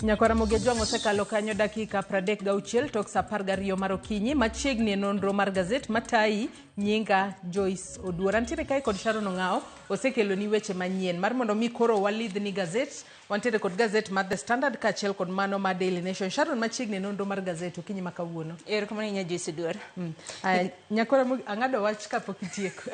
Nyakwara Mogejwang' osekalo kanyo dakika 36 tok saa 12 mar okinyi machiegni e nonro mar gazet matayi nyinga Joyce Oduor. Antiere kae kod Sharon Ong'ao osekeloni weche manyien mar mondo mi koro walidhni gazet. Wantiere kod gazet mar The Standard kaachiel kod mano mar Daily Nation. Sharon machiegni e nonro mar gazet okinyi ma kawuono. Erokamano ahinya Joyce Oduor. Aya, Nyakwara Moge, ang'ado wach kapok itieko.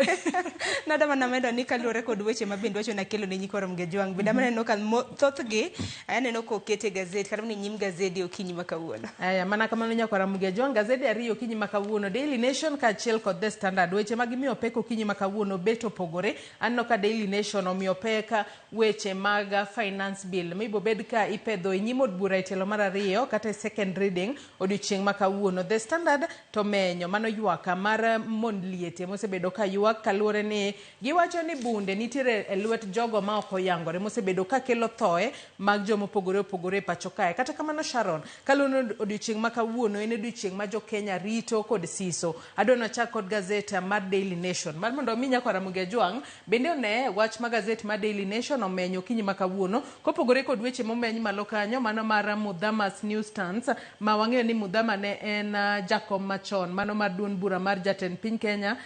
Nada mana medo ni kaluwore kod weche ma bende wacho nakelo ne nyikwa Ramogi Ajwang' bende aneno ka thothgi aneno koket e gazet kata mana e nyim gazede okinyi ma kawuono. Aya, mana kamano nyakwara Ramogi Ajwang', gazede ariyo okinyi ma kawuono, Daily Nation kaachiel kod The Standard. Weche ma gimiyo pek okinyi ma kawuono bet opogore. Aneno ka Daily Nation omiyo pek weche mag Finance Bill mibobed ka ipedho e nyim od bura e tielo mar ariyo kata e second reading odiochieng' ma kawuono. The Standard to menyo mano ywak mar mond liete mosebedo ka ywak kaluwore ni giwacho ni bunde nitiere e lwet jogo ma ok oyangore mosebedo ka kelo thoe mag joma opogore opogore e pacho kae. Kata kamano Sharon, kaluwore ni odiochieng' ma kawuono en odiochieng' ma jo Kenya rito kod siso. Adwa ni wachak kod gazet mar Daily Nation mar mondo omi nyakwa Ramogi Ajwang' bende one wach ma gazet mar Daily Nation omenyo okinyi ma kawuono. Kopogore kod weche momeny malo kanyo, mano mar Muthama's New Stance ma wang'eyo ni Muthama ne en jakom machon mano mar duond bura mar jatend piny Kenya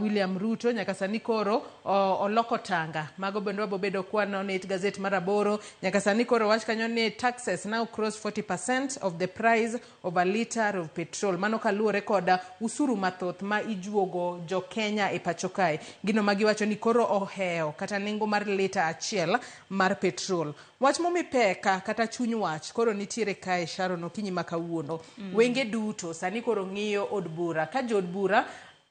William Ruto nyaka sani koro oloko tanga. Mago bende wabobedo kwanono e it gazet mar aboro. Nyaka sani koro wach kanyo ni taxes now cross 40% of the price of a litre of petrol. Mano kaluwore kod usuru mathoth ma ijuogo jo Kenya e pacho kae. Gino ma giwacho ni koro ohewo kata nengo mar lita achiel mar petrol. Wach momi pek kata chuny wach koro nitiere kae Sharon okinyi ma kawuono. Wenge duto sani koro ng'iyo od bura ka jood bura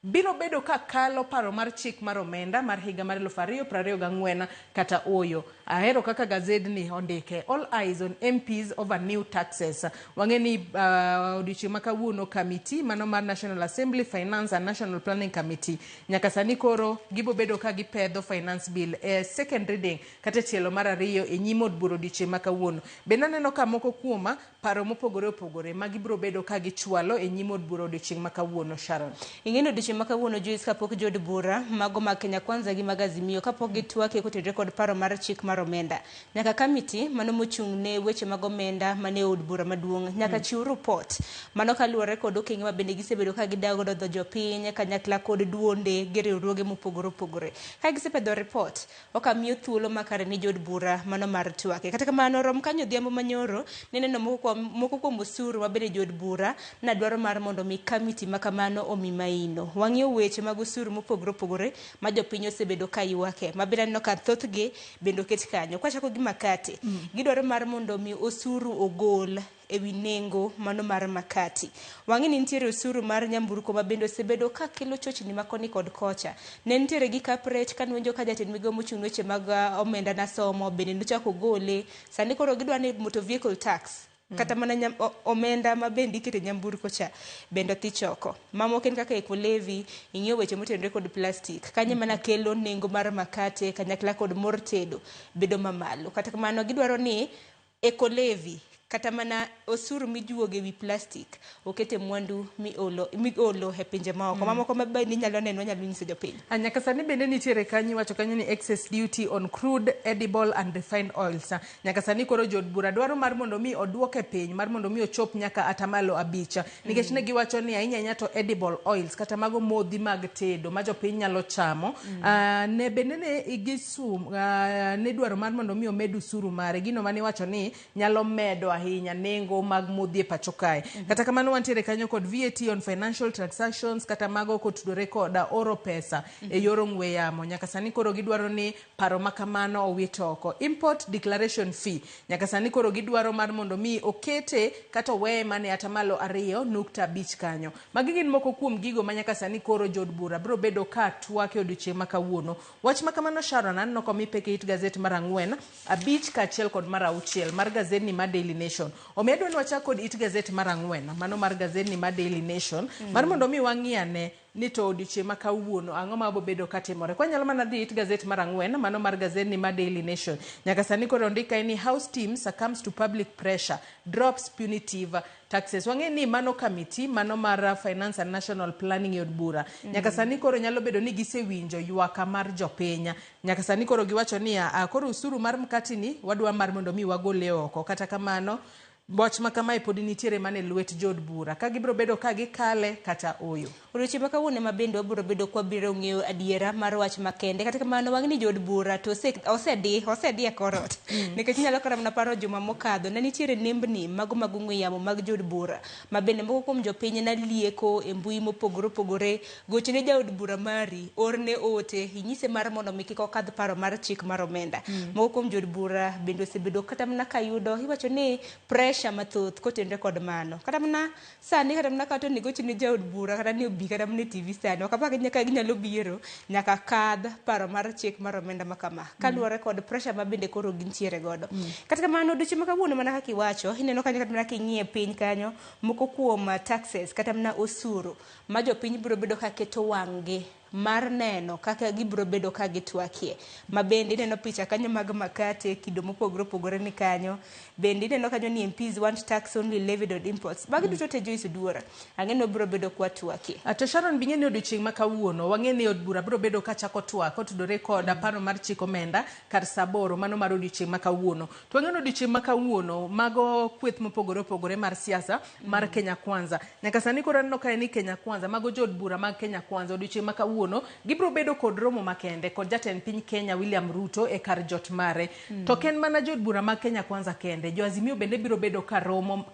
biro bedo ka kalo paro mar chik mar omenda mar higa mar 2024 kata ooyo. Ahero kaka gazedni ondike All eyes on MPs over new taxes. Wang'e ni odiochieng' ma kawuono committee mano mar National Assembly Finance and National Planning Committee nyaka sani koro gibo bedo ka gipedho finance bill e second reading kata e tielo mar ariyo e nyim od bura odiochieng' ma kawuono. Bende aneno ka moko kuom paro mopogore opogore ma gibiro bedo ka gichwalo e nyim od bura odiochieng' ma kawuono, Sharon. Ing'e ni odiochieng' ma kawuono Joyce kapok jood bura mago mag Kenya Kwanza gi mag Azimio kapok gitwak e kotenore kod paro mar chik mar omenda. Nyaka kamiti mano mochung' ne weche mag omenda mane od bura maduong' nyaka chiw rupot. Mano kaluwore kod okenge ma bende gisebedo ka gidawo godo dho jopiny kanyakla kod duonde gi riwruoge mopogore opogore. Ka gisepedho ripot, okamiyo thuolo makare ni jood bura mano mar twake. Kata kamano, rom kanyo odhiambo manyoro nineno moko kuom osuru ma bende jood bura na dwaro mar mondo mi kamiti ma kamano omi maino. Wang'iyo weche mag osuru mopogore opogore ma jopiny osebedo ka ywake, ma bende aneno ka thothgi bende oket kanyo. Kwachako gi makate, gidwaro mar mondo mi osuru ogol ewi nengo mano mar makati. Wang'e ni nitiere osuru mar nyamburko ma bende osebedo ka kelo chochni ma koni kod kocha. Ne nitiere gi kaprech ka nwenjo ka jatend migao mochung' ne weche mag omenda nasomo bende nochako ogole. Sani koro gidwa ni motor vehicle tax kata mana omenda ma bende ikete nyamburko cha bende odhi choko. Mamoko en kaka eco levy, ing'iyo weche motenore kod plastic. Kanyo mana kelo nengo mar makate kanyakla kod mor tedo bedo mamalo. Kata kamano gidwaro ni Eco levy, kata mana osuru mijuogo ewi plastic okete mwandu miolo miolo e pinje maoko. Mamoko ma bende inyalo neno wanyalo nyiso jopiny. Ah, nyaka sani bende nitiere kanyo iwacho kanyo ni excess duty on crude, edible and refined oils. Nyaka sani koro jood bura dwaro mar mondo mi oduoke piny mar mondo mi ochop nyaka atamalo abich. Nikech ne giwacho ni ahinya ahinya to edible oils kata mago modhi mag tedo ma jopiny nyalo chamo. Ah, ne bende ne gisum ne dwaro mar mondo mi omed usuru mare gino mane iwacho ni nyalo medo ahinya nengo mag modhi e pacho kae. Kata kamano wantiere kanyo kod VAT on financial transactions kata mago kotudore kod oro pesa e yor ong'we yamo. Nyaka sani koro gidwaro ni paro ma kamano owit oko. Import declaration fee nyaka sani koro gidwaro mar mondo mi okete kata oweye mana e atamalo 2.5 kanyo. Magi gin moko kuom gigo ma nyaka sani koro jood bura biro bedo ka twak e odiochieng' ma kawuono. Wach ma kamano Sharon aneno komi pek e it gazet mar ang'wen, abich kaachiel kod mar auchiel mar gazedni mar Daily Nation. Omiyo adwa ni wachak kod it gazet mar ang'wen, mano mar gazedni mar Daily Nation, mar mondo mi wang'i ane ni to odiochieng' ma kawuono ang'o ma bobedo katimore. Kwanyalo mana dhi it gazet mar 4, mano mar gazet ni ma Daily Nation. Nyaka sani koro ondik kae ni House team succumbs to public pressure, drops punitive taxes. Wang'e ni mano committee mano mar Finance and National Planning e od bura. Nyaka sani koro nyalo bedo ni gisewinjo ywaka mar jopiny. Nyaka sani koro giwacho niya, koro usuru mar mkati ni wadwa mar mondo mi wagole oko. Kata kamano, wach ma kamae pod nitiere mana e lwet jood bura. Ka gibiro bedo ka gikale kata oyo. Odiochieng' ma kawuono ema bende wabiro bedo kwabiro ng'eyo adiera mar wach makende. Kata kamano wang'e ni jood bura to osedi e kor ot. Nikech inyalo kata mana paro juma mokadho ne nitiere nembni mago mag ong'we yamo mag jood bura ma bende moko kuom jopiny ne lieko e mbui mopogore opogore. Gochne jaod bura mari, orne ote, inyise mar mondo mi kik okadh paro mar chik mar omenda. Moko kuom jood bura bende osebedo kata mana kayudo iwacho ni pressure mathoth kotenore kod mano. Kata mana sani kata mana kata onego gochne jaod bura kata ni obi kata mana e TV sani ok apar nyaka ginyalo biro nyaka kadh paro mar chik mar omenda ma kama kaluwore kod pressure ma bende koro gintiere godo. Kata kamano odiochieng' ma kawuono mana kaka iwacho ineno kanyo kata mana king'iye piny kanyo moko kuom taxes kata mana osuru ma jopiny biro bedo ka keto wang'gi mar neno kaka gibiro bedo ka gitwakie. Ma bende ineno picha kanyo mag makate kido mopogore opogore ni kanyo. Bende ineno kanyo ni MPs want tax only levied on imports. Magi duto te Joyce Oduor. Ang'e ni wabiro bedo kwatwakie. To Sharon bing'e ni odiochieng' ma kawuono wang'e ni od bura biro bedo kachako twak kotudore kod paro mar chik omenda kar saa 8 mano mar odiochieng' ma kawuono. To wang'e ni odiochieng' ma kawuono mago kweth mopogore opogore mar siasa mar Kenya Kwanza. Nyaka sani koro aneno kae ni Kenya Kwanza mago jood bura mag Kenya Kwanza odiochieng' ma kawuono gibiro bedo kod romo makende kod jatend piny Kenya William Ruto e kar jot mare. To ok en mana jood bura mag Kenya Kwanza kende, jo Azimio bende biro bedo ka romo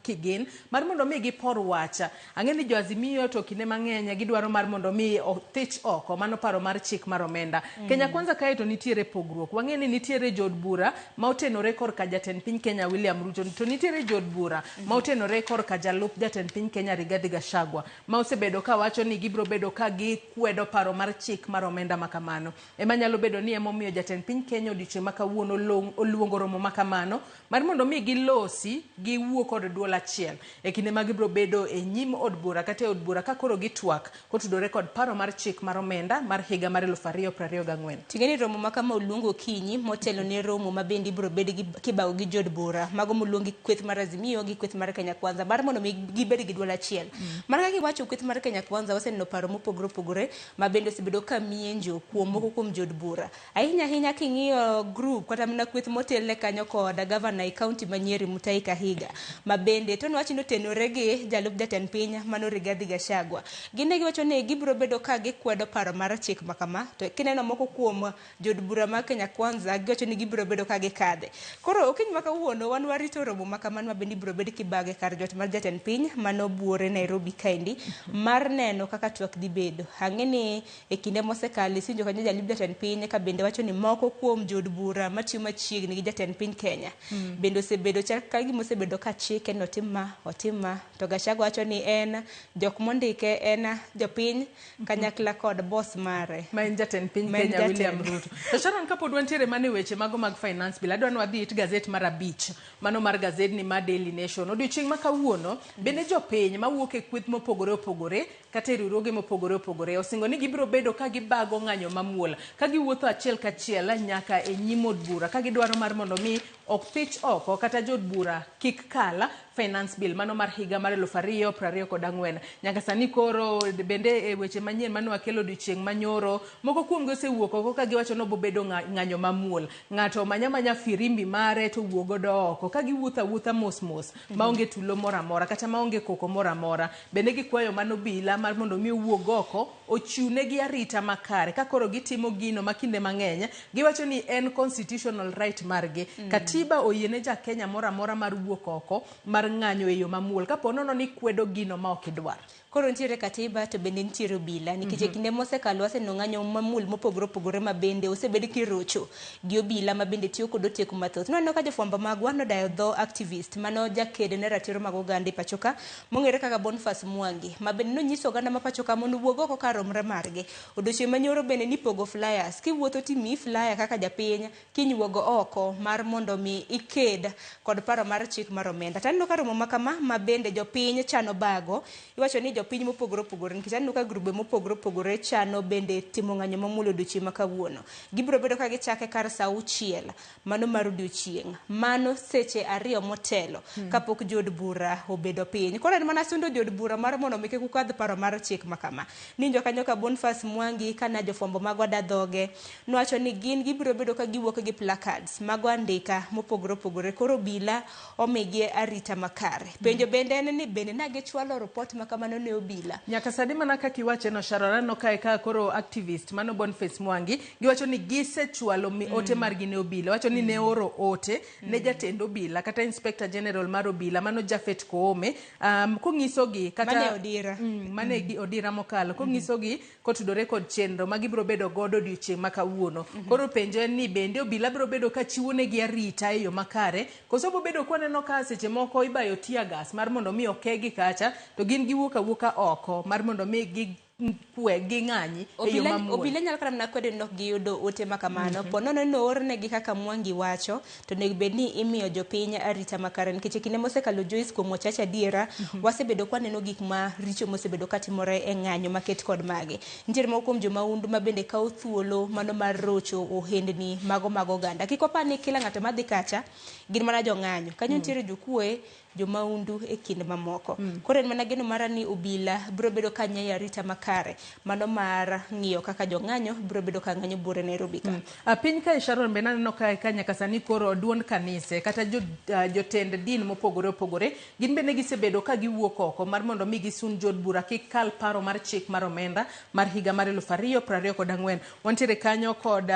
kigin mar mondo mi gipor wach. Ang'e ni jo Azimio to kinde mang'eny gidwaro mar mondo mi othich oko mano paro mar chik mar omenda. Kenya Kwanza kae to nitiere pogruok. Wang'e ni nitiere jood bura ma otenore korka jatend piny Kenya William Ruto, to nitiere jood bura ma otenore korka jalup jatend piny Kenya Rigathi Gachagua ma osebedo ka wacho ni gibiro bedo ka gikwedo paro mar chik mar omenda ma kamano. Ema nyalo bedo ni emomiyo jatend piny Kenya odiochieng' ma kawuono oluongo romo ma kamano mar mondo mi gilosi giwuo kod duol achiel e kinde ma gibiro bedo e nyim od bura kata e od bura ka koro gitwak kotudore kod paro mar chik mar omenda mar higa mar 2024. Ting'e ni romo ma kama oluongo okinyi motelo ne romo ma bende ibiro bed gi kibago gi jood bura mago moluong gi kweth mar Azimio gi kweth mar Kenya Kwanza mar mondo mi gibed gi duol achiel. Mana kaka iwacho kweth mar Kenya Kwanza waseneno paro mopogore opogore ma bende osebedo ka mienjo kuom moko kuom jood bura. Ahinya ahinya king'iyo group kata mana kweth motelne kanyo kod gavana e kaunti ma Nyeri Mutahi Kahiga ma bende to nowach ni otenore gi jalup jatend piny mano Rigathi Gachagua. Gin ne giwacho ni gibiro bedo ka gikwedo paro mar chik ma kama to kineno moko kuom jood bura mag Kenya Kwanza giwacho ni gibiro bedo ka gikadhe. Koro okinyi ma kawuono wan warito romo ma kamano ma bende ibiro bed kibage kar jot mar jatend piny mano buore Nairobi kaendi mar neno kaka twak dhi bedo. Ang'e ni e kinde mosekalo isinjo kanyo jalup jatend piny ka bende wacho ni moko kuom jood bura matiyo machiegni gi jatend piny Kenya bende osebedo chal ka gima osebedo ka chike ni otim ma otim ma to Gachagua wacho ni en jok mondike en jopiny kanyakla kod boss mare ma en jatend piny Ma en Kenya William jatend. Ruto. To Sharon kapod wantiere mana e weche mago mag finance bill, adwa ni wadhi it gazet mar 5 mano mar gazedni mar Daily Nation. Odiochieng' ma kawuono bende jopiny mawuok e kweth mopogore opogore kata e riwruoge mopogore opogore osingo ni gibiro bedo ka gibago ng'anyo mamuol ka giwuotho achiel kachiel nyaka e nyim od bura ka gidwaro mar mondo mi othich oko kata jood bura kik kal finance bill mano mar higa mar 2024. Nyaka sani koro bende e weche manyien mane wakelo odiochieng' manyoro moko kuomgi osewuok oko ka giwacho ni obobedo ng'anyo mamuol. Ng'ato manya manya firimbi mare to wuok godo oko ka giwuotho awuotha mos mos maonge tulo moro amora kata maonge koko moro amora. Bende gikwayo mano obila mar mondo mi owuog oko ochiwnegi arita makare ka koro gitimo gino ma kinde mang'eny giwacho ni en constitutional right margi. Katiba oyiene ja Kenya moro amora mar wuok oko mar ng'anyo e yo mamuol kapo nono ni kwedo gino ma ok idwar. Koro nitiere katiba to bende nitiere obila nikech e kinde mosekalo waseneno ng'anyo mamuol mopogore opogore ma bende osebed kirocho gi obila ma bende tiyo kod oteku mathoth. Nwaneno ka jofwambo magwa nodayo dho activist mano jaked ne ratiro mag oganda e pacho ka mong'ere kaka Boniface Mwangi ma bende nonyiso oganda ma pacho ka mondo owuog oko kar romre margi. Odiochieng' manyoro bende nipogo flyers kiwuotho timiyi flyer kaka japiny kinyuogo oko mar mondo mi iked kod paro mar chik mar omenda. Taneno ka romo ma kama ma bende jopiny chano bago iwacho ni jopiny mopogore opogore nikech aneno ka grube mopogore opogore chano bende timo ng'anyo mamuol odiochieng' ma kawuono. Gibiro bedo ka gichake kar saa 6 mano mar odiochieng', mano seche 2 motelo kapok jood bura obedo piny. Koro en mana sundo jood bura mar mondo mi kik ukadh paro mar chik ma kama. Ninjo kanyo ka Boniface Mwangi kana jofwambo magwa da dhoge nowacho ni gin gibiro bedo ka giwuok gi placards mago andika mopogore opogore, koro obila omigi arita makare. Penjo bende en ni bende na gichwalo report ma kamano ne obila. Nyaka sani mana kaka iwache no Sharon, aneno kae ka koro activist mano Boniface Mwangi giwacho ni gisechwalo ote margi ne obila. Wacho ni ne oro ote ne jatend obila kata Inspector General mar obila mano Japhet Koome, konyisogi kata Mane Odira. Mane Odira mokalo, konyisogi kotudore kod chenro ma gibiro bedo godo odiochieng' ma kawuono. Koro penjo en ni bende obila biro bedo ka chiwo negi arita e yo makare, koso biro bedo kwaneno ka seche moko ibayo tear gas mar mondo mi okegi kacha to gin giwuok awuoka oko mar mondo mi gikwe ging'anyi e yo mamuol. Obila nyalo kata mana kwedo ni ok giyudo ote ma kamano. Po nono ni oornegi kaka Mwangi wacho, to onego bed ni imiyo jopiny arita makare nikech e kinde mosekalo Joyce, kuom wachache adiera, wasebedo kwaneno gik maricho mosebedo katimore e ng'anyo maket kod magi. Nitiere moko kuom jomahundu ma bende kawo thuolo mano mar rocho ohendni mago mag oganda. Kik wapar ni kila ng'ato madhi kacha gin mana jong'anyo. Kanyo nitiere jokuoe, jomahundu e kind mamoko. Koro en mana geno mara ni obila biro bedo ka nyayo arita makare mano mar ng'iyo kaka jong'anyo biro bedo ka ng'anyo buore Nairobi ka. Piny kae Sharon bende aneno kae ka nyaka sani koro duond kanise kata jotend din mopogore opogore gin bende gisebedo ka giwuok oko mar mondo mi gisun jood bura kik kal paro mar chik mar omenda mar higa mar 2024. Wantiere kanyo kod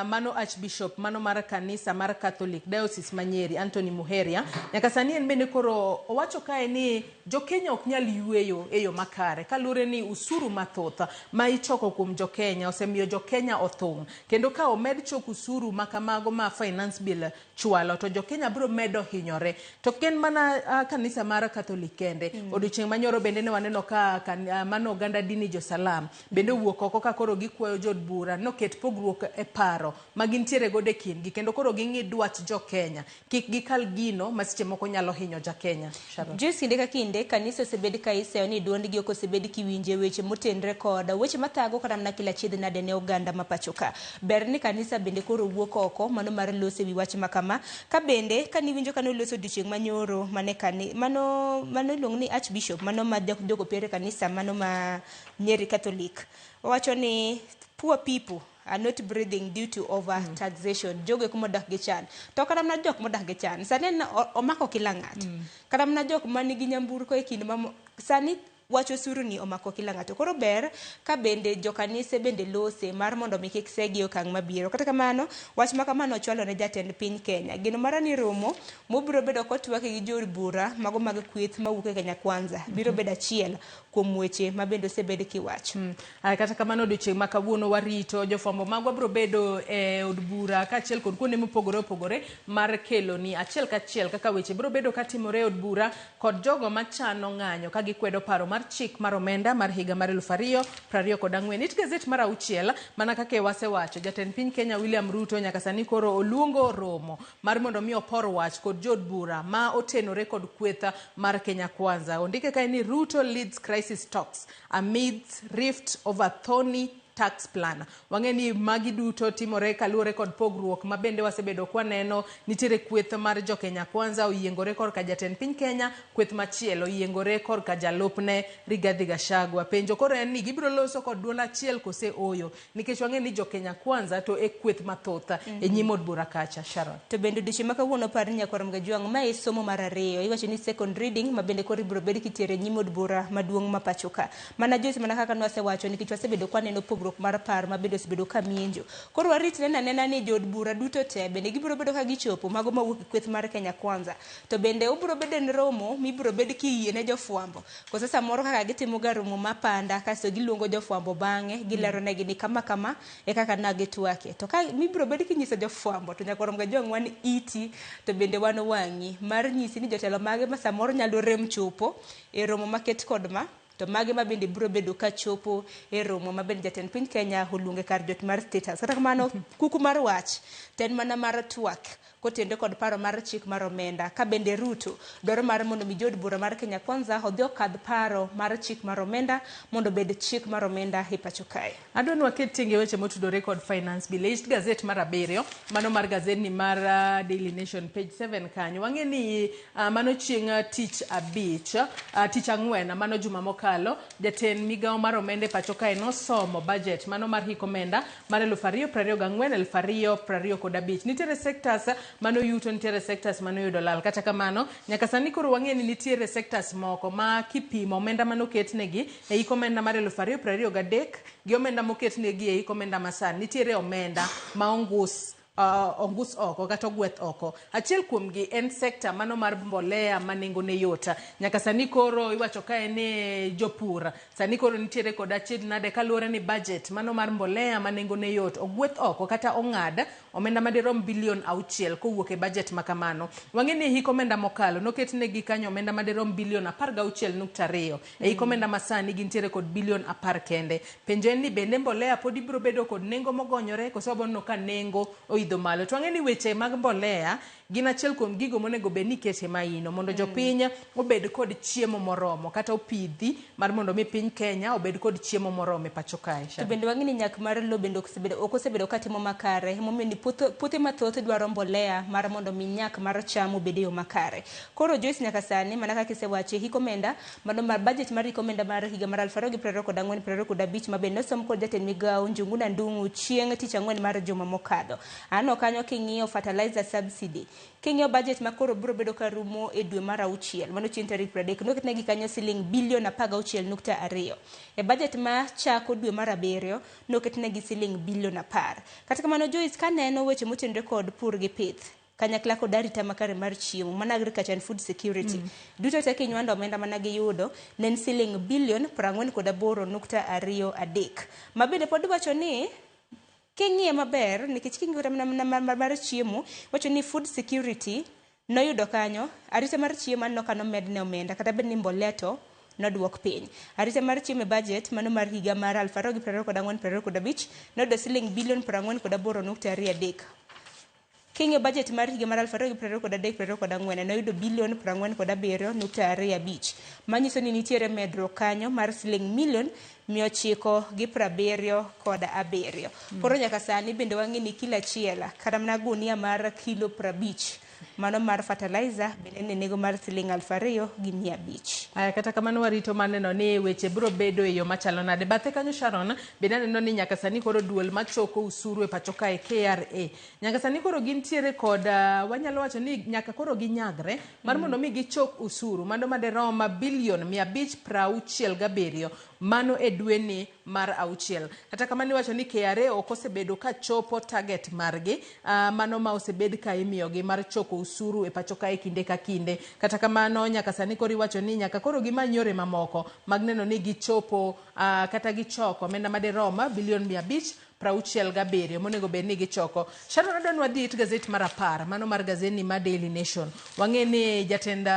mano Archbishop mano mar kanisa mar Catholic Diocese ma Nyeri Anthony Muheria. Nyaka sani en bende koro owacho kae ni jokenya ok nyal yweyo e yo makare kaluwore ni usuru mathoth ma ichoko kuom jokenya osemiyo jokenya othung', kendo ka omed choko usuru ma kamago ma finance bill chwalo to jokenya biro medo hinyore. To ok en mana kanisa mar Catholic kende. Odiochieng' manyoro bende ne waneno ka mano oganda dini jo-Salam bende owuok oko ka koro gikwayo jood bura noket pogruok e paro ma gintiere godo e kindgi, kendo koro ging'i dwach jokenya kik gikal gino ma seche moko nyalo hinyo jakenya. Sharon. Joyce, kinde ka kinde kanisa osebed ka iseyo ni duondgi ok osebed kiwinje weche motenre kod weche mathago kata mana kila achiedh nade ne oganda ma pacho ka. Ber ni kanisa bende koro wuok oko mano mar loso ewi wach ma kama. Ka bende kaniwinjo kane oloso odiochieng' manyoro mane kani mano iluongo ni Archbishop mano ma jogo piere kanisa mano ma Nyeri Catholic owacho ni poor people are not breathing due to over taxation. Jogo eko modak gi chan. To kata mana jok modak gi chan, sani en omako kila ng'ato. Kata mana jok manigi nyamburko e kind ma sani wach osuru ni omako kila ng'ato. Koro ber ka bende jokanise bende lose mar mondo mi kik segi e okang' mabiro. Kata kamano, wach ma kamano ochwalo ne jatend piny Kenya. Geno mara ni romo mobiro bedo kotwake gi jood bura mago mag kweth mawuok e Kenya Kwanza biro bedo achiel kuom weche ma bende osebed kiwacho. Kata kamano odiochieng' ma kawuono warito jofwambo magwa biro bedo e od bura kaachiel kod kuonde mopogore opogore mar kelo ni achiel kachiel kaka weche biro bedo katimore e od bura kod jogo machano ng'anyo ka gikwedo paro mar chik mar omenda mar higa mar 2024. It gazet mar 6 mana kaka wasewacho, jatend piny Kenya William Ruto nyaka sani koro oluongo romo mar mondo mi opor wach kod jood bura ma otenore kod kweth mar Kenya Kwanza. Ondike kae ni Ruto leads crisis talks amidst rift over thorny tax plan. Wang'e ni magi duto timore kaluwore kod pogruok ma bende wasebedo kwaneno. Nitiere kweth mar jo Kenya Kwanza oyiengore korka jatend piny Kenya, kweth machielo oyiengore korka jalupne Rigathi Gachagua. Penjo koro en ni gibiro loso kod duol achiel kose oyo, nikech wang'e ni jo Kenya Kwanza to e kweth mathoth e nyim od bura kacha. Sharon. To bende odiochieng' ma kawuono par ni nyakwar Mgajwang' ma e somo mar 2 iwacho ni second reading ma bende koro ibiro bed kitiere nyim od bura maduong' ma pacho ka. Mana Joyce, mana kaka nwasewacho nikech wasebedo kwaneno pogruok mar par ma bende osebedo ka mienjo. Koro warit neno anena ni jood bura duto te bende gibiro bedo ka gichopo mago mawuok e kweth mar Kenya Kwanza. To bende obiro bedo en romo mibiro bed kiyie ne jofwambo. Koso samoro kaka gitimo ga romo mapanda kasto giluongo jofwambo bang'e gilero negi ni kama kama e kaka na gitwake. To ka mibiro bed kinyiso jofwambo to nyakwar Mgajwang' wan iti to bende wan wang'i mar nyisi ni jotelo mage ma samoro nyalo rem chopo e romo maket kod ma. To mage ma bende biro bedo ka chopo e romo ma bende jatend piny Kenya oluonge kar jot mar State House. Kata kamano, kuku mar wach to en mana mar twak kotenore kod paro mar chik mar omenda. Ka bende Ruto dwaro mar mondo mi jood bura mar Kenya Kwanza odhi okadh paro mar chik mar omenda mondo obed chik mar omenda e pacho kae. Adwa ni waket tenge weche motudore kod finance bill. E gazet mar 7, mano mar gazetni mar Daily Nation page 7 kanyo. Wang'e ni mano chieng' tich abich, tich ang'wen, mano juma mokalo, jatend migawo mar omenda e pacho kae nosomo budget mano mar hik omenda mar 2024 2025. Nitiere sectors mano yuto, nitiere sectors mano yudo lal. Kata kamano, nyaka sani koro wang'e ni nitiere sectors moko ma kipimo omenda manoketnegi e hik omenda mar 2023 gi omenda moketnegi e hik omenda masani, nitiere omenda ma ongus oko kata ogweth oko. Achiel kuomgi en sekta mano mar mbolea ma nengone yot. Nyaka sani koro iwacho kae ni jopur sani koro nitiere kod achiedh nade kaluwore ni budget mano mar mbolea ma nengone yot ogweth oko kata ong'ad omenda madirom bilion 6 kowuok e budget ma kamano. Wang'e ni hik omenda mokalo noketnegi kanyo omenda madirom bilion 16.2. E hik omenda masani gintiere kod bilion 10 kende. Penjo en ni bende mbolea pod ibiro bedo kod nengo mogonyore koso waboneno ka nengo oidho malo. To wang'e ni weche mag mbolea gin achiel kuom gigo monego bed ni ikete maino mondo jopiny obed kod chiemo moromo kata opidhi mar mondo mi piny Kenya obed kod chiemo moromo e pacho kae. To bende wang'e ni nyak mar lowo bende ok osebedo katimo makare, emomiyo ni puothe mathoth dwaro mbolea mar mondo mi nyak mar cham obed e yo makare. Koro Joyce, nyaka sani mana kaka isewacho, hik omenda mano mar budget mar hik omenda mar higa mar 2024 2025 ma bende nosom kod jatend migawo Njuguna Ndung'u chieng' tich ang'wen mar juma mokadho. Aneno kanyo king'iyo fertilizer subsidy, king'iyo budget ma koro biro bedo ka rumo e dwe mar 6, mano chieng' tarik 30, noketnegi kanyo siling bilion 16.2. E budget ma chako dwe mar 7, noketnegi siling bilion 10. Kata kamano Joyce, kaneno weche motenore kod pur gi pith, kanyakla kod arita makare mar chiemo, mana agriculture and food security, duto te kinywando omenda mana giyudo ne en siling bilion 48.23. Ma bende pod wacho ni king'iye maber, nikech king'iyo kata mana mar chiemo, wacho ni food security noyudo kanyo, arita mar chiemo aneno ka nomedne omenda, kata bed ni mbolea to noduok piny. Arita mar chiemo e budget mano mar higa mar 2024 2025 noyudo siling bilion 48.23. King'iyo budget mar higa mar 2023 2024 noyudo bilion 47.25, manyiso ni nitiere medruok kanyo mar siling milion 977. Koro nyaka sani bende wang'e ni kilo achiel kata mana gunia mar kilo 50 mano mar fertilizer bende ne nengo mar siling 2,500. Aya, kata kamano warito maneno ni weche biro bedo e yo machalo nade. Bathe kanyo Sharon, bende aneno ni nyaka sani koro duol machoko usuru e pacho kae KRA. Nyaka sani koro gintiere kod wanyalo wacho ni nyaka koro ginyagre mar mondo mi gichok usuru mano maderom bilion 567 mano e dweni mar 6. Kata kamano iwacho ni KRA ok osebedo ka chopo target margi mano ma osebed ka imiyogi mar choko usuru e pacho kae kinde ka kinde. Kata kamano nyaka sani koro iwacho ni nyaka koro gimany yore mamoko mag neno ni gichopo kata gichoko omenda maderom bilion 567 monego bed ni gichoko. Sharon, adwa ni wadhi it gazet mar 10 mano mar gazetni mar Daily Nation. Wang'e ni jatend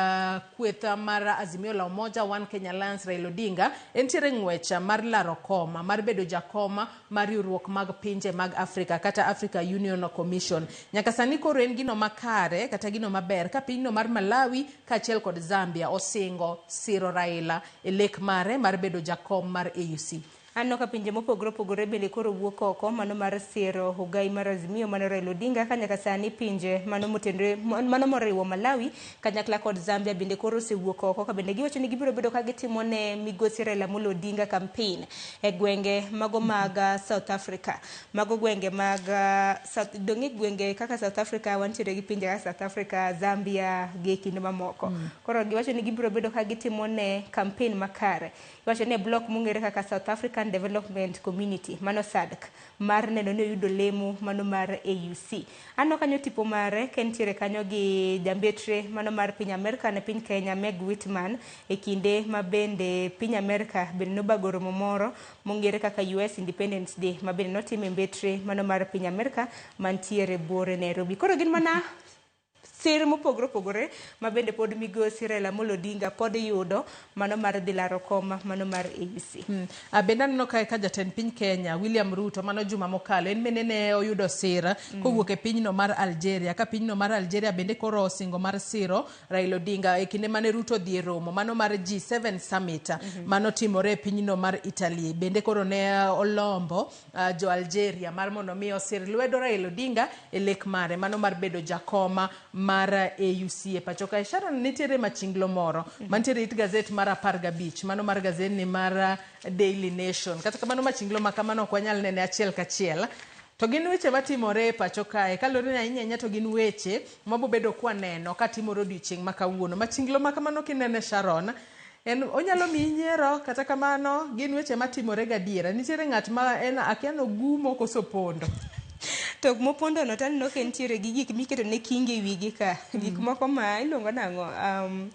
kweth mar Azimio la Umoja One Kenya Alliance Raila Odinga entiere ng'wech mar laro koma mar bedo jakoma mar riwruok mag pinje mag Afrika kata Africa Union Commission. Nyaka sani koro en gino makare kata gino maber ka pinyno mar Malawi kaachiel kod Zambia osingo siro Raila e lek mare mar bedo jakom mar AUC. Aneno ka pinje mopogore opogore bende koro wuok oko mano mar siro ogai mar Azimio mano Raila Odinga, ka nyaka sani pinje mano motenore mano moriwo Malawi kanyakla kod Zambia bende koro osewuok oko, ka bende giwacho ni gibiro bedo ka gitimo ne migosi Raila Amolo Odinga campaign e gwenge mago mag South Africa. Mago gwenge mag South, dong'e gwenge kaka South Africa wantiere gi pinje kaka South Africa, Zambia gi kinde mamoko. Koro giwacho ni gibiro bedo ka gitimo ne campaign makare. Iwacho ni block mong'ere kaka South African Development Community, mano SADC, mar neno ni oyudo lemo mano mar AUC. Aneno kanyo tipo mare ka entiere kanyo gi jambetre mano mar piny Amerka ne piny Kenya Meg Whitman, e kinde ma bende piny Amerka bende nobago romo moro mong'ere kaka US Independence Day ma bende notim e mbetre mano mar piny Amerka mantiere buore Nairobi. Koro gin mana Sir mopogore opogore ma bende pod migosi Raila Amolo Odinga pod yudo mano mar dhi laro kom mano mar AUC. Bende aneno kae ka jatend piny Kenya William Ruto mano juma mokalo en bende ne oyudo sir kowuok e pinyno mar Algeria, ka pinyno mar Algeria bende koro osingo mar siro Raila Odinga e kinde mane Ruto odhi e romo mano mar G7 summit mano timore e pinyno mar Italy. Bende koro ne olombo jo Algeria mar mondo mi osir lwedo Raila Odinga e lek mare mano mar bedo jakoma mar AUC e pacho kae. Sharon, nitiere machinglo moro mantiere it gazet mar 15 mano mar gazetni mar Daily Nation. Kata kamano machinglo ma kamano ok wanyal nene achiel kachiel. To gin weche matimore e pacho kae, kaluwore ni ahinya ahinya to gin weche mabobedo kwaneno katimore odiochieng' ma kawuono. Machinglo ma kamano kinene Sharon, en onyalo miyi nyiero, kata kamano gin weche matimore gadiera. Nitiere ng'at ma en akia nogumo koso opondo. To mopondo no to aneno ka entiere gi gik miketo ne kinge e wigi ka. Gik moko ma iluongo nang'o?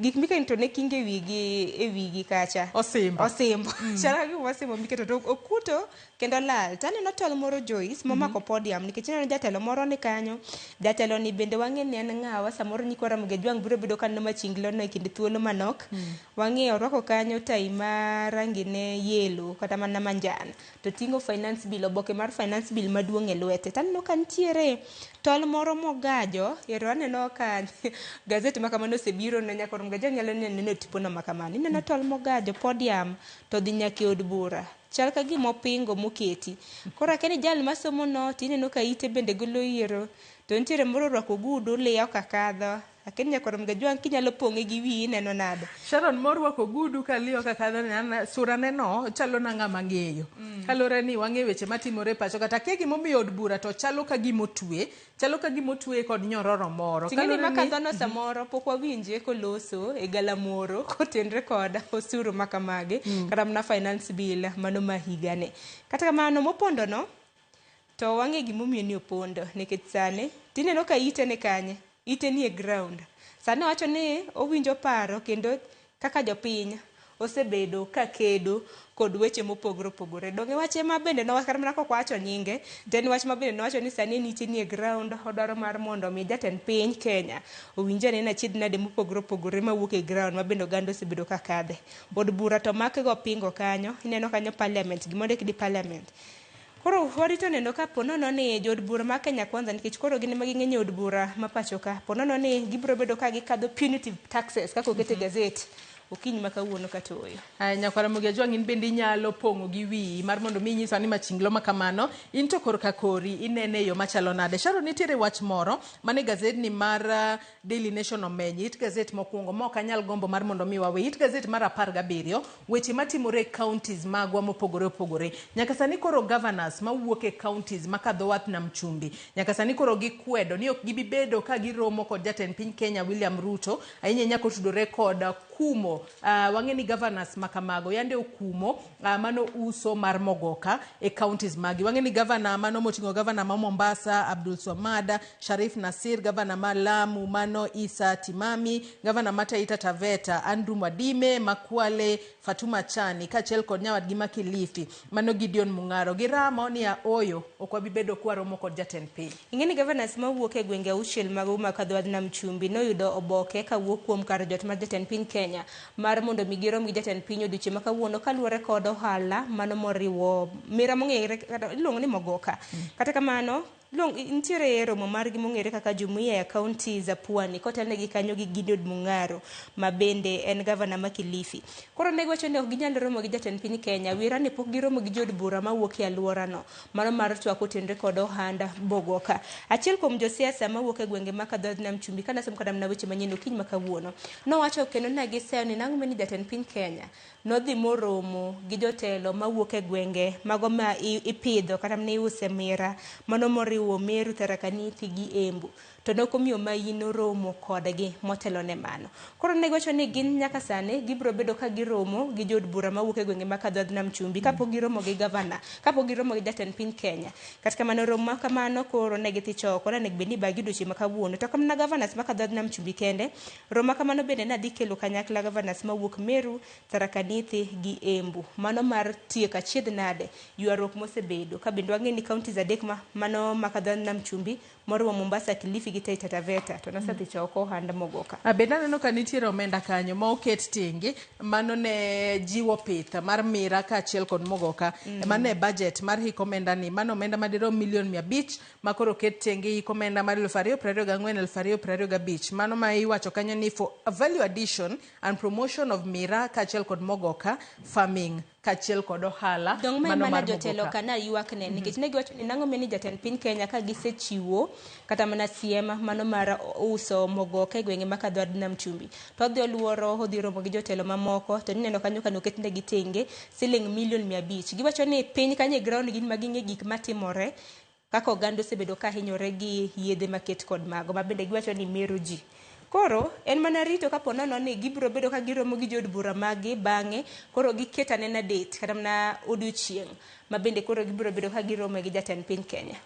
Gik miketo ne kinge e wigi kacha. Osimbo. Osimbo. Chal ka gima osimbo miketo to okuto kendo lal. To aneno tol moro Joyce momako podium nikech ineno jatelo moro ni kanyo. Jatelo ni bende wang'e ni en ng'awa, samoro nyikwa Ramogi Ajwang' biro bedo ka neno machinglo no e kind thuolo manok. Wang'e orwako kanyo tai ma rangi ne yellow kata mana manjan. To ting'o finance bill, oboke mar finance bill maduong' e lwete. To aneno ka nitiere tol moro mogajo, ero aneno ka gazet ma kamano osebiro ne nyaka Ramogi Ajwang' nyalo neno e tipo no ma kamano. Ineno tol mogajo podium to dhi nyaka e od bura. Chal ka gima opingo moketi. Koro akia ni jal masomo no tineno ka ite bende golo yiero. To nitiere moro orwako ogudu liyo ka kadho. Akia ni nyaka Ramogi Ajwang' kinyalo pong'e gi wiyi ineno nade? Sharon morwako ogudu ka liyo ka kadho ni an sura ne no chalo na ng'ama ng'eyo. Kaluwore ni wang'eyo weche matimore e pacho kata akia gimomiyo od bura to chalo ka gima otwe, chalo ka gima otwe kod nyororo moro. Ting'eni Kaluwore ni makadho no samoro pok wawinje koloso e galamoro kotenre kod osuru makamagi kata mana finance bill mano ma higani. Kata kamano mopondo no to wang'e gimomiyo ni opondo nikech sani tineno ka ite ni kanye? Ite ni e ground. Sani owacho ni owinjo paro kendo kaka jopiny osebedo ka kedo kod weche mopogore opogore. Donge wach ema bende nowacho kata mana kok owacho nyinge, to en wach ma bende nowacho ni sani en ite ni e ground odwaro mar mondo mi jatend piny Kenya owinj anena achiedh nade mopogore opogore mawuok e ground ma bende oganda osebedo ka kadhe. Od bura to mak go pingo kanyo, ineno kanyo parliament, gima ondik ni parliament. Koro warito neno ka po nono ni jood bura ma Kenya Kwanza nikech koro gin ema ging'eny e od bura ma pacho ka, po nono ni gibiro bedo ka gikadho punitive taxes kaka oket e gazet okinyi ma kawuono kata ooyo. Aya, nyakwar Ramogi Ajwang' in bende inyalo pong'o gi wiyi mar mondo mi inyiswa ni machinglo ma kamano in to korka kori inene e yo machalo nade. Sharon, nitiere wach moro mane gazetni mar Daily Nation omenyo it gazet mokwongo ma ok anyal gombo mar mondo mi wawe. It gazet mar 17, weche matimore e counties magwa mopogore opogore. Nyaka sani koro governors mawuok e counties makadho wath nam chumbi, nyaka sani koro gikwedo ni ok gibi bedo ka giromo kod jatend piny Kenya William Ruto, ahinya ahinya kotudore kod kumo. Wang'e ni governors makamago yande okumo mano uso mar mogoka e counties magi. Wang'e ni governor mano moting'o governor ma Mombasa Abdul Swamad Sharif Nasir, governor ma Lamu mano Isa Timami, governor ma Taita Taveta Andrew Mwadime, Makwale Fatuma Chani kaachiel kod nyawadgi ma Kilifi mano Gideon Mung'aro. Giramo ni ooyo ok wabi bedo kwaromo kod jatend piny. Ing'e ni governors mawuok e gwenge auchiel mag Uma kadho wadh nam chumbi noyudo oboke kawuok kuom kar jot mar jatend piny Kenya mar mondo mi girom gi jatend piny odiochieng' ma kawuono kaluwore kod ohala mano moriwo mira mong'ere kata iluongo ni mogoka. Kata kamano nitiere romo margi mong'ere kaka Jumuiya ya Kaunti za Pwani kotelnegi kanyo gi Gideon Mung'aro ma bende en gavana ma Kilifi. Koro ne giwacho ni ok ginyal romo gi jatend piny Kenya, wira ni pok giromo gi jood bura mawuok e alworano mano mar twak otenre kod ohand Bogoka. Achiel kuom josiasa mawuok e gwenge ma kadho nam chumbi kana somo kata mana weche manyien okinyi ma kawuono nowacho kendo ne giseyo ni nang'o ni jatend piny Kenya nodhi moromo gi jotelo mawuok e gwenge mago ma ipidho kata mana iuse mira mano moriwo Meru, Tharaka Nithi gi Embu to nokomiyo maino romo kodgi motelo ne mano. Koro ne giwacho ni gin nyaka sani gibiro bedo ka giromo gi jood bura mawuok e gwenge ma kadho nam chumbi kapok giromo gi gavana, kapok giromo gi jatend piny Kenya. Kata kamano romo ma kamano koro ne gidhi choko ne onego bed ni bagi odiochieng' ma kawuono. To kamano governors ma kadho nam chumbi kende, romo ma kamano bende ne dhi kelo kanyakla governors mawuok Meru, Tharaka Nithi gi Embu. Mano mar tieko achiedh nade ywaruok mosebedo ka bende wang'e ni counties adek ma mano ma ma kadho Nam Chumbi moriwo Mombasa, Kilifi gi Taita Taveta to nosedhi choko ohand mogoka. Bende aneno ka nitiere omenda kanyo ma oket tenge mano ne jiwo pith mar mira kaachiel kod mogoka. Mano e budget mar hik omenda ni, mano omenda madirom milion 500 ma koro oket tenge hik omenda mar 2024 2025. Mano ma iwacho kanyo ni for value addition and promotion of mira kaachiel kod mogoka farming kaachiel kod ohala Dong' ma mano mana mar jotelo mogoka. ka na ywak ne nikech ne giwacho ni nang'o meni jatend piny Kenya ka gisechiwo kata mana siem mano mar uso mogoka e gwenge ma kadho Nam Chumbi to odhi oluoro odhi romo gi jotelo mamoko to nineno kanyo ka noketnegi tenge siling milion 500. Giwacho ni piny kanyo e ground gin ma ging'e gik matimore kaka oganda osebedo ka hinyore gi yedhe maket kod mago ma bende giwacho ni mero ji. Koro en mana rito kapo nono ni gibiro bedo ka giromo gi jood bura maggi bang'e koro giket anena date kata mana odiochieng' ma bende koro gibiro bedo ka girome gi jatend piny Kenya.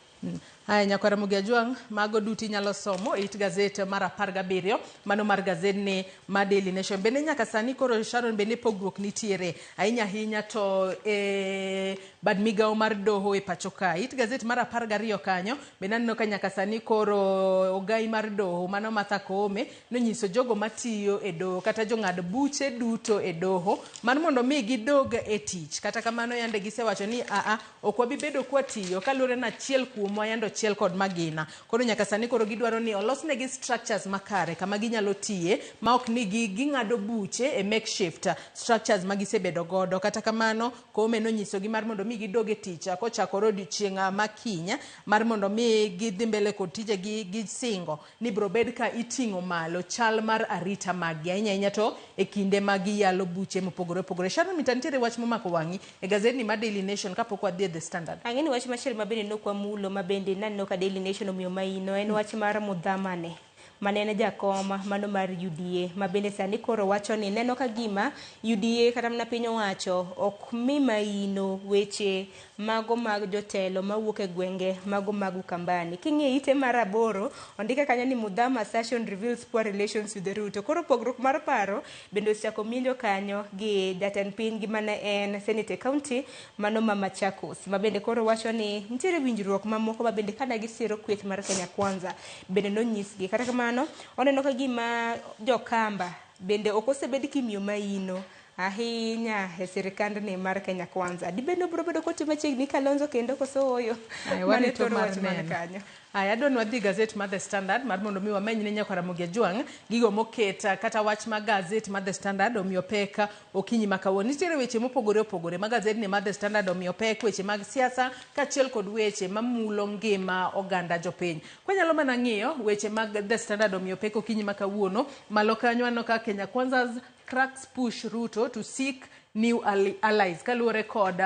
Haya, nyakwar Ramogi Ajwang', mago duto inyalo somo e it gazet mar 17, mano mar gazedni mar Daily Nation. Bende nyaka sani koro Sharon, bende pogruok nitiere ahinya ahinya to e bad migawo mar doho e pacho ka. It gazet mar 12 kanyo, bende aneno ka nyaka sani koro ogai mar doho mano Martha Koome nonyiso jogo matiyo e doho kata jong'ad buche duto e doho mar mondo mi gidog e tich. Kata kamano yande gisewacho ni aa, ok wabi bedo kwatiyo kaluwore ni achiel kuomwa yande ochiel kod magina. Koro nyaka sani koro gidwaro ni olosnegi structures makare kama ginyalo tiye ma ok ni ging'ado buche e makeshift structures ma gisebedo godo. Kata kamano Koome nonyisogi mar mondo mi gidog e tich kochakore odiochieng' ma kiny mar mondo mi gidhi mbele kod tijegi gisingo ni biro bed ka iting'o malo chal mar arita maggi ahinya ahinya to e kinde ma giyalo buche mopogore opogore. Sharon Mita, nitiere wach momako wang'i e gazedni mar Daily Nation kapok wadhi e The Standard. Ang'e ni wach machielo ma bende nokwamulo ma bende naneno ka Daily Nation omiyo maino en wach mar Mudhamane mane en jakom mano mar UDA ma bende sani koro wacho ni neno ka gima UDA kata mana piny owacho ok mi maino weche mago mag jotelo mawuok e gwenge mago mag Ukambani. King'iyo ite mar 8 ondike kanyo ni Mudhama assertion reveals poor relations with the Ruto. Koro pogruok mar paro bende osechako minjo kanyo gi jatend piny gi mane en Senate County mano ma Machakos ma bende koro wacho ni nitiere winjruok mamoko ma bende kana gisiro kweth mar Kenya Kwanza bende nonyisgi. Kata kamano oneno ka gima jokamba bende ok osebed kimiyo maino ahinya e sirikandni mar Kenya Kwanza. Dibed ni obiro bedo kotiyo machiegni Kalonzo kendo koso ooyo? Mano e warito thor mar wach man neno. kanyo. Aya, adwa ni wadhi gazet mar The Standard mar mondo mi wameny ne nyakwar Ramogi Ajwang' gigo moket kata wach ma gazet mar The Standard omiyo pek okinyi ma kawuono. Nitiere weche mopogore opogore ma gazedni mar The Standard omiyo pek, weche mag siasa kaachiel kod weche mamulo ngima oganda jopiny. Kwanyalo mana ng'iyo weche mag The Standard omiyo pek okinyi ma kawuono, malo kanyo aneno ka Kenya Kwanza's cracks push Ruto to seek new allies kaluwore kod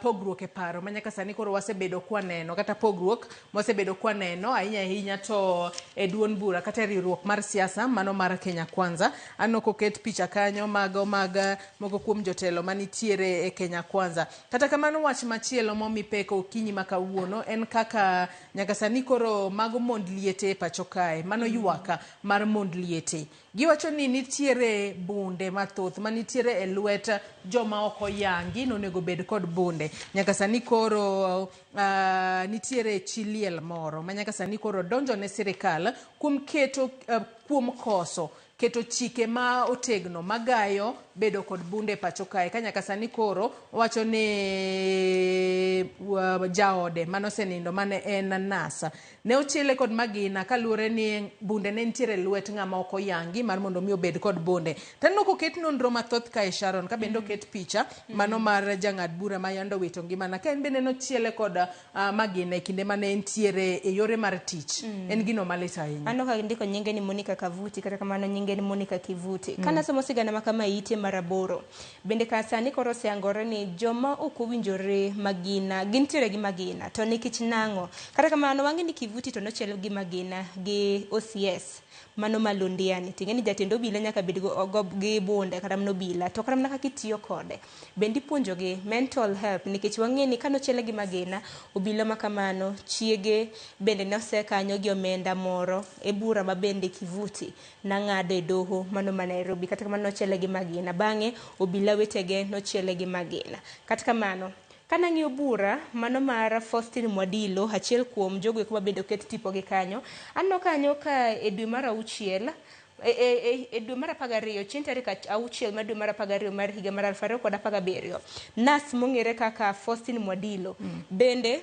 pogruok e paro ma nyaka sani koro wasebedo kwaneno kata pogruok mwasebedo kwaneno ahinya ahinya to e duond bura kata e riwruok mar siasa mano mar Kenya Kwanza. Aneno koket picha kanyo mago mag moko kuom jotelo manitiere e Kenya Kwanza. Kata kamano wach machielo momi pek okinyi ma kawuono en kaka nyaka sani koro mago mond liete e pacho kae, mano ywak mar mond liete. Giwacho ni nitiere bunde mathoth manitiere e lwet joma ok oyangi nonego bed kod bunde. Nyaka sani koro nitiere chi liel moro ma nyaka sani koro donjo ne sirikal kuom keto kuom koso keto chike ma otegno magayo bedo kod bunde e pacho kae. Ka nyaka sani koro owacho ni jaode manosenindo mane en nasa ne ochiele kod magina kaluwore ni bunde ne nitiere e lwet ng'ama ok oyangi mar mondo mi obed kod bunde. Taneno koket nonro mathoth kae Sharon, ka bende oket picha mano mar jang'ad bura ma yande owito ngimana ka en bende nochiele kod magina e kinde mane entiere e yore mar tich. En gino malit ahinya. Aneno ka gindiko nyinge ni Monica Kavuti, kata kamano nyinge ni Monica Kivuti. Kana somo sigana ma kama ite mar 8 bende ka sani koro oseyangore ni joma ok owinjore magina gintiere gi magina to nikech nang'o. Kata kamano wang'e ni Kivuti to nochiel gi magina gi OCS mano ma Londiani. Ting'e ni jatend obila nyaka bed gi bunde kata mana obila to kata mana kaka itiyo kode bende ipuonjogi mental health nikech wang'e ni kanochiele gi magina obila ma kamano chiege bende nosekanyo gi omenda moro e bura ma bende Kivuti nang'ado e doho mano ma Nairobi. Kata kamano nochiele gi magina bang'e obila wetege nochiele gi magina. Kata kamano Kanang'iyo bura mano mar Faustin Mwadilo, achiel kuom jogo eko mabende oket tipogi kanyo, aneno kanyo ka e dwe mar auchiel e dwe mar 12 chieng' tarik 6 mar dwe mar 12 mar higa mar 2017, nas mong'ere kaka Faustin Mwadilo bende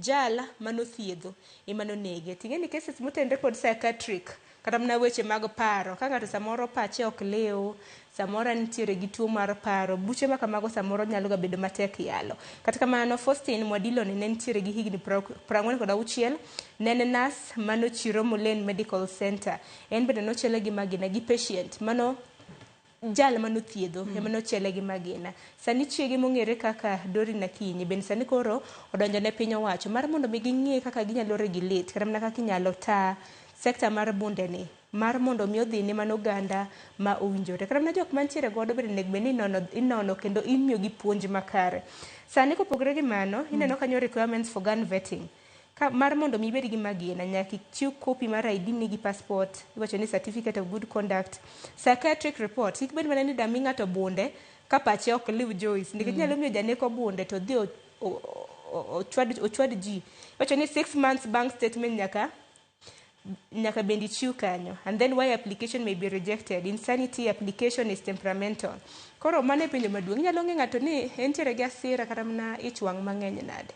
jal manothiedho ema nonege. Ting'e ni cases motenre kod psychiatric kata mana weche mag paro, ka ng'ato samoro pache ok liw, samoro nitiere gi tuo mar paro, buche ma kamago samoro nyalo ga bedo matek yalo. Kata kamano, Faustin Mwadilo ni ne nitiere gi higni 46, ne en nas mano Chiromo Lane Medical Center. En bende nochiele gi magina gi patient mano jal manothiedho ema nochiele gi magina. Sani chiege mong'ere kaka Doreen Akinyi bende sani koro odonjo ne piny owacho mar mondo mi ging'e kaka ginyalo regulate kata mana kaka inyalo taa sekta mar bunde ni mar mondo mi odhi ne mano oganda ma owinjore. Kata mana jok mantiere godo bende onego bed ni inono kendo imiyo gi puonj makare. Sani kopogore gi mano, ineno kanyo requirements for gun vetting. Ka, mar mondo mi ibed gi magina nyaka ichiw copy mar ID ni gi passport, iwacho ni certificate of good conduct, psychiatric report. Kik bed mana ni dami ng'ato bunde ka pache ok liw, Joyce, nikech inyalo miyo janeko bunde to odhi ochwad ji. Iwacho ni 6 months bank statement nyaka bende ichiw kanyo. And then why application may be rejected: insanity, application is temperamental. Koro mano e penjo maduong'. Inyalo ng'e ng'ato ni entiere gi asira kata mana ich wang' mang'eny nade?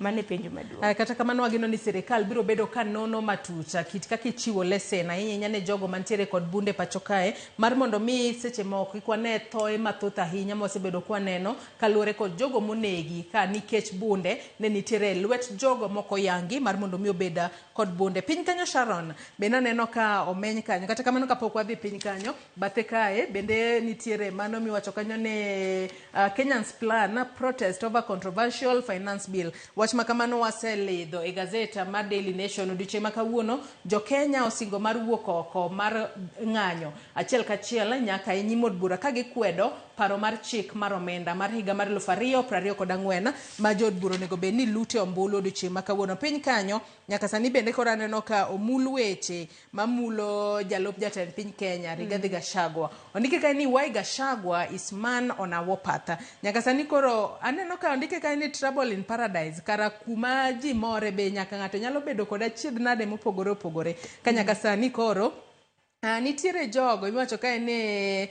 Mano e penjo maduong'. Kata kamano, wageno ni sirikal biro bedo ka nono matut kit kaka ichiwo lesen, ahinya ahinya ne jogo mantiere kod bunde pacho kae, mar mondo mi seche moko kik wane thoe mathoth ahinya mwasebedo kwaneno kaluwore kod jogo monegi ka nikech bunde ne nitiere e lwet jogo moko yangi mar mondo mi obed kod bunde. Piny kanyo, Sharon, bende aneno ka omeny kanyo. Kata kamano, kapok wadhi piny kanyo, bathe kae bende nitiere mano miwacho kanyo ni Kenyans plan protest over controversial finance bill. Wach ma kamano waselidho e gazeta mar Daily Nation odiochieng' ma kawuono. Jo Kenya osingo mar wuok oko mar ng'anyo achiel kachiel nyaka e nyim od bura ka gikwedo paro mar chik mar omenda mar higa mar 2024 ma jood bura onego bed ni lute ombulu odiochieng' ma kawuono. Piny kanyo nyaka sani bende koro aneno ka omul weche mamulo jalup jatend piny Kenya Rigathi Gachagua. Ondike kae ni "Why Gachagua is man on a warpath". Nyaka sani koro aneno ka ondike kae ni "Trouble in paradise". Kara kuma ji more be nyaka ng'ato nyalo bedo kod achiedh nade mopogore opogore. Ka nyaka sani koro nitiere jogo iwacho kae ni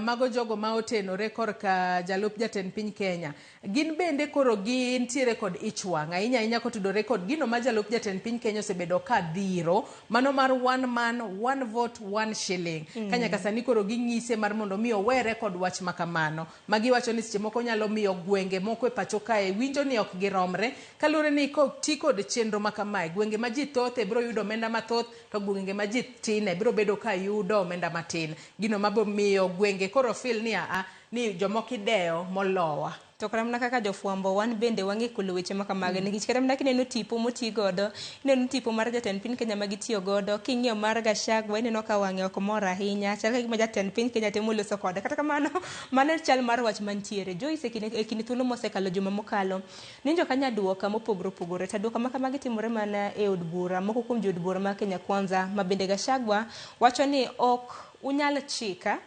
mago jogo ma otenore korka jalup jatend piny Kenya gin bende koro gintiere kod ich wang' ahinya ahinya kotudore kod gino ma jalup jatend piny Kenya osebedo ka dhiro, mano mar one man, one vote, one shilling. Ka nyaka sani koro ging'ise mar mondo mi owere kod wach ma kamano ma giwacho ni seche moko nyalo miyo gwenge moko e pacho kae winjo ni ok giromre, kaluwore ni koti kod chenro ma kamae, gwenge ma ji thothe biro yudo omenda mathoth to gwenge ma ji tine biro bedo ka yudo omenda matin, gino mabo miyo gwenge koro feel ni aa ni jomoko idewo molowa. To kata mana kaka jofwambo, wan bende wang'e kolo weche ma kamagi, nikech kata mana kineno tipo moti godo, ineno tipo mar jatend piny Kenya ma gitiyo godo, king'iyo mar Gachagua, ineno ka wang'e ok mor ahinya, chal ka gima jatend piny Kenya temo loso kode. Kata kamano, mano chal mar wach mantiere, Joyce. E kinde thuolo mosekalo, juma mokalo ninjo ka nyaduoka mopogore opogore, to aduoka ma kamagi timore mana e od bura. Moko kuom jood bura ma Kenya Kwanza ma bende Gachagua wacho ni ok unyal chika,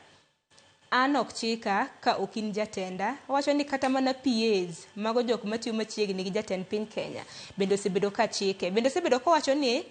an ok chika ka ok in jatenda. Owacho ni kata mana PAs mago jok matiyo machiegni gi jatend piny Kenya bende osebedo ka chike. Bende osebedo kowacho ni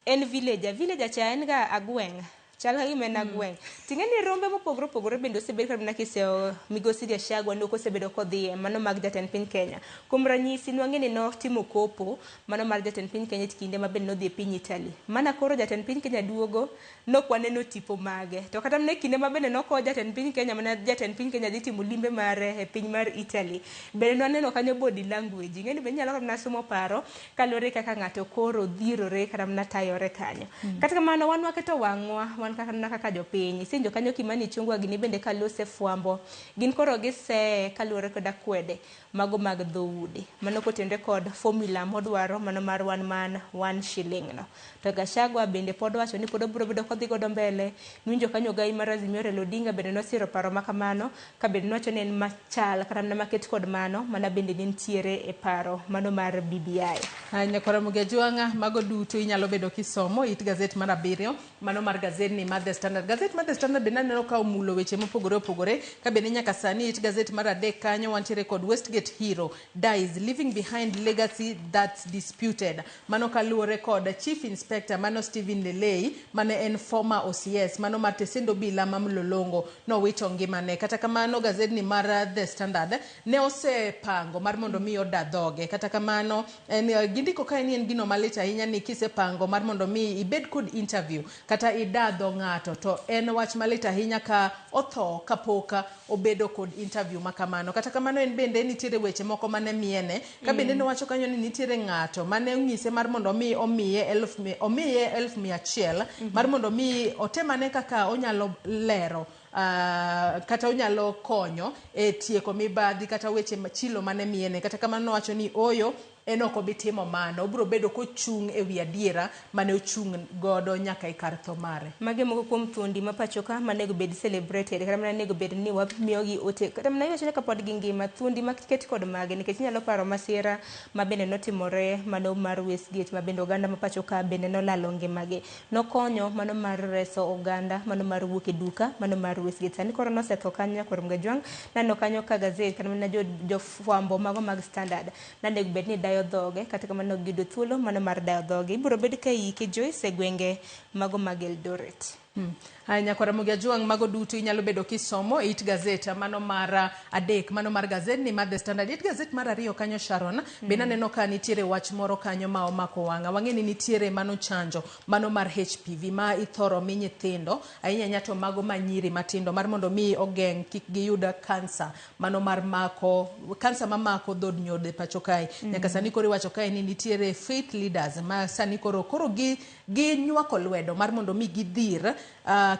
en villager. Villager cha en ga agweng', chal ka gima en agweng'. Ting'e ni rombe mopogore opogore bende osebed kata mana kisewo migosi Gachagua ni ok osebedo kodhiye mano mag jatend piny Kenya. Kuom ranyisi, nwang'e ni notimo kopo mano mar jatend piny Kenya e kinde ma bende nodhi e piny Italy. Mana koro jatend piny Kenya duogo, nok waneno tipo mage. To kata mana e kinde ma bende nokow jatend piny Kenya, mana jatend piny Kenya dhi timo limbe mare e piny mar Italy, bende nwaneno kanyo body language. Ing'e ni bende inyalo kata mana somo paro kaluwore kaka ng'ato koro dhirore kata mana tayore kanyo. Kata kamano, wan waketo wang'wa wan kaka mana kaka jopiny. Isenjo kanyo Kimani Ichung'wa gini bende kalose fwambo. Gin koro giseye kaluwore kod akwede mago mag dhoudi. Mano kotenore kod formula modwaro mano mar one man, one shilling no. To Gachagua bende pod wacho ni pod obiro bedo kodhi godo mbele. Nwinjo kanyo ogai mar Azimio Raila Odinga bende nosiro paro ma kamano, ka bende nowacho ni en machal kata mana maket kod mano mana bende nentiere e paro mano mar BBI. Nyakwara Ramogi Ajwang'a, mago duto inyalo bedo kisomo it gazet mar 7, mano mar gazet. gazetni mar The Standard. Gazet mar The Standard bende aneno ka omulo weche mopogore opogore, ka bende nyaka sani it gazet mar adek kanyo wantiere kod Westgate hero dies leaving behind legacy that's disputed. Mano kaluwore kod Chief Inspector mano Stephen Lelei mane en former OCS mano mar Tesendo Bila ma Mlolongo nowito ngimane. Kata kamano gazetni mar The Standard ne osepango mar mondo mi oda dhoge. Kata kamano en gindiko kae ni en gino malit ahinya ni kisepango mar mondo mi ibed kod interview kata ida dho ng'ato to en wach malit ahinya ka otho kapok obedo kod interview ma kamano. Kata kamano en bende nitiere weche moko mane miene ka bende nowacho kanyo ni nitiere ng'ato mane onyise mar mondo mi omiye 1,100 mar mondo mi otemane kaka onyalo lero kata onyalo konyo e tieko mibadhi kata weche chilo mane miene. Kata kamano nowacho ni oyo en ok obi timo mano, obiro bedo kochung' ewi adiera mane ochung' godo nyaka e kar tho mare. Mage moko kuom thuondi ma pacho ka manego bed celebrated kata mana nego bed ni wamiyogi ote kata mana iwacho ni kapod gingima thuondi maket kod mage nikech inyalo paro masira ma bende notimore mano mar Westgate ma bende oganda ma pacho ka bende nolalo ngimagi. Nokonyo mano mar reso oganda mano mar wuok e duka mano mar Westgate. Sani koro nosetho kanyo nyakwar Mgajwang' naneno kanyo ka gazet kata mana jofwambo mago mag Standard nanego bed ni dayo dhoge kata kamano ok giyudo thuolo mano mar dayo dhoge. Ibiro bed ka iyike Joyce e gwenge mago mag Eldoret. Haya, nyakwar Ramogi Ajwang', mago duto inyalo bedo kisomo e it gazet mano mar adek mano mar gazetni mar The Standard. It gazet mar ariyo kanyo Sharon, bende aneno ka nitiere wach moro kanyo ma omako wang'a. Wang'e ni nitiere mano chanjo mano mar HPV ma ithoro mi nyithindo ahinya ahinya to mago ma nyiri matindo mar mondo mi ogeng' kik giyud kansa mano mar mako kansa mamako dhod nyodo e pacho kae. Nyaka sani koro iwacho kae ni nitiere faith leaders ma sani koro ginywako lwedo mar mondo mi gidhir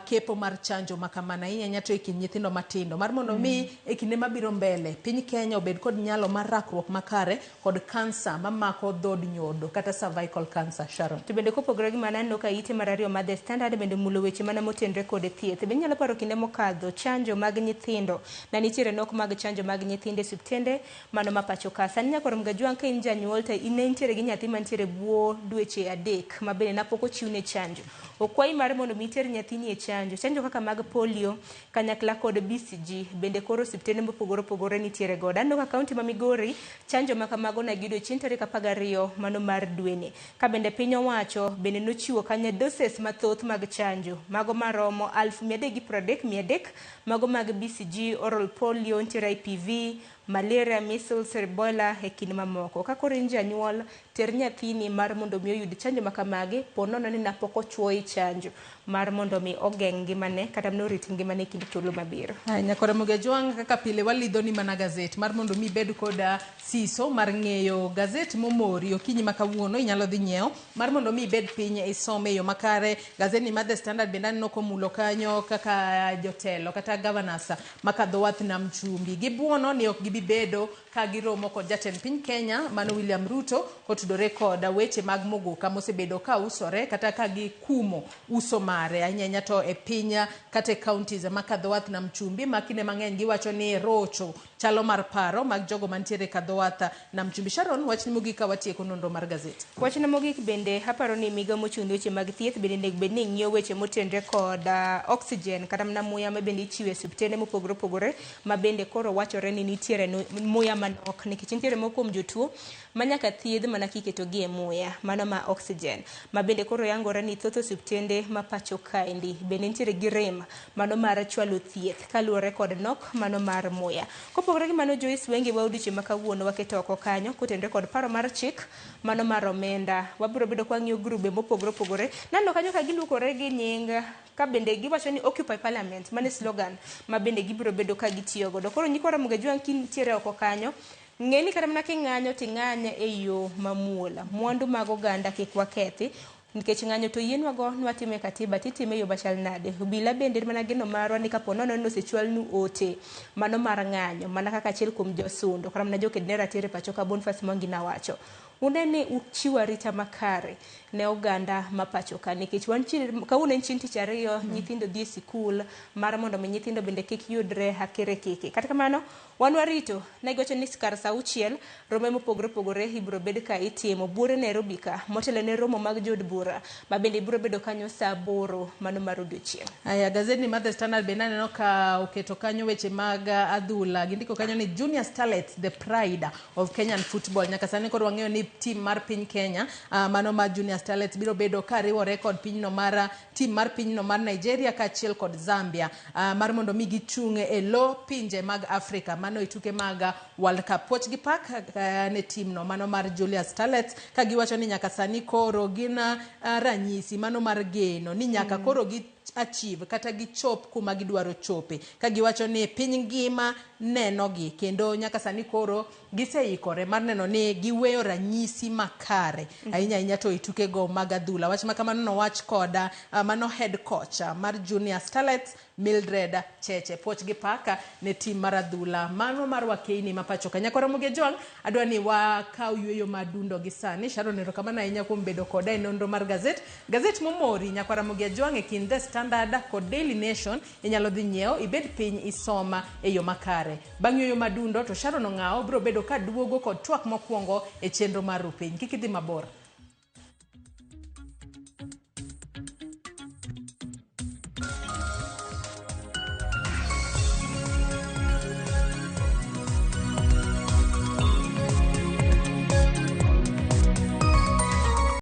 kepo mar chanjo makamano ahinya ahinya to e kind nyithindo matindo mar mondo mi e kinde mabiro mbele piny Kenya obed kod nyalo mar rakruok makare kod kansa mamako dhod nyodo kata cervical cancer. Sharon. To bende kopogore gi mano aneno ka ite mar ariyo mar The Standard bende mulo weche mana motenore kod thieth. Be inyalo paro kinde mokadho chanjo mag nyithindo na nitiere nok mag chanjo mag nyithindo e osiptende mano ma pacho ka. Sani nyakwar Mgajwang' ka in janyuol to in nitiere gi nyathi mantiere bwo dweche 3 ma bende napok ochiwne chanjo. Okwayi mar mondo mi iter nyathini e chanjo. Chanjo kaka mag polio kanyakla kod BCG bende koro osiptende mopogore opogore nitiere godo. Aneno ka kaunti ma Migori chanjo ma kamago ne giyudo chieng' tarik 12 mano mar dweni. Ka bende piny owacho bende nochiwo kanyo doses mathoth mag chanjo mago maromo 330,300 mago mag BCG, oral polio, nitiere IPV, malaria, measles, Ebola e kind mamoko. Ka koro in janyuol, ter nyathini mar mondo mi oyud chanjo ma kamagi, po nono ni napok ochuoyi chanjo mar mondo mi ogeng' ngimane kata mondo orit ngimane e kind thuolo mabiro. Haya, nyakwar Ramogi Ajwang', kaka pile walidho ni mana gazet mar mondo mi ibed kod siso mar ng'eyo gazet momori okinyi ma kawuono inyalo dhi nyiewo mar mondo mi ibed piny isome e yo makare. Gazetni mar The Standard bende aneno komulo kanyo kaka jotelo kata governors makadho wath nam chumbi gibuono ni ok gibi bedo ka giromo kod jatend piny Kenya mano William Ruto kotudore kod weche mag mogoka mosebedo ka usore kata ka gikumo uso mare ahinya ahinya to e piny kata e counties makadho wath nam chumbi ma kinde mang'eny giwacho ni rocho chalo mar paro mag jogo mantiere kadho wath nam chumbi. Sharon, wachni mogik ka watieko nonro mar gazet. Wachna mogik bende aparo ni migawo mochung' ne weche mag thieth bende onego bed ni ng'iyo weche motenore kod oxygen kata mana muya ma bende ichiwo e osiptende mopogore opogore ma bende koro wachore ni nitiere muya manok nikech nitiere moko kuom jotuo ma nyaka thiedh mana kiketogi e muya mano ma oxygen ma bende koro yangore ni thoth osiptende ma pacho kaendi bende nitiere gi rem mano mar chwalo thieth kaluwore kod nok mano mar muya. Kopogore gi mano Joyce Wenge wa odiochieng' ma kawuono waketo oko kanyo kotenore kod paro mar chik mano mar omenda. Wabiro bedo ka wang'iyo grube mopogore opogore. Naneno kanyo ka giluokore gi nying ka bende giwacho ni Occupy Parliament, mano e slogan ma bende gibiro bedo ka gitiyo godo. Koro nyikwa Ramogi Ajwang' kintiere oko kanyo, ng'e ni kata mana king'anyo ting'any e yo mamuol. Mwandu mag oganda kik wakethi nikech ng'anyo to yienwago nwatime e katiba titime e yo machal nade. Obila bende mana geno marwa ni kapo nono ni osechwalnu ote mano mar ng'anyo mana kaka achiel kuom josundo kata mana joked ne ratiro e pacho ka Boniface Mwangi nawacho. Une ni uchiwo arita makare ne oganda ma pacho ka nikech wan kawuono en chieng' tich ariyo. Nyithindo dhi e sikul mar mondo mi nyithindo bende kik yudre akere keke. Kata kamano wan warito ne giwacho ni kar saa auchiel romo mopogore opogore ibiro bed ka itimo buore Nairobi ka motelo ne romo mag jood bura ma bende biro bedo kanyo saa 8 mano mar odiochieng'. Aya, gazeti mar The Standard bende aneno ka oketo kanyo weche mag adhula. Gindiko kanyo ni Junior Starlets, the pride of Kenyan football. Nyaka sani koro wang'eyo ni team mar piny Kenya, mano mar Junior Starlets, biro bedo ka riwore kod pinyno mar team mar pinyno mar Nigeria kaachiel kod Zambia, mar mondo mi gichung' e lo pinje mag Afrika mano e tuke mag World Cup. Puoch gi pak ne team no mano mar Junior Starlets, ka giwacho ni nyaka sani koro gin ranyisi mano mar geno ni nyaka koro gi achieve kata gichop kuma gidwaro chope, ka giwacho ni piny ngima nenogi kendo nyaka sani koro giseikore mar neno ni giweyo ranyisi makare ahinya ahinya to e tukego mag adhula. Wach ma kamano nowach koda mano head coach mar Junior Starlets, Mildred Cheche. Puoch gi paka ne team mar adhula mano mar wakeini ma pacho ka. Nyakora Moge Jwang', adwa ni wakaw yweyo madundo gi sani. Sharon, erokamano ahinya kuom bedo koda e nonro mar gazet. Gazet momori, Nyakwara Moge Jwang', e kind The Standard kod Daily Nation inyalo dhi nyiewo, ibed piny isoma e yo makare. Bang' yweyo madundo to Sharon Ong'awo biro bedo ka duogo kod twak mokwongo e chenro mar Rupiny. Kik idhi mabor.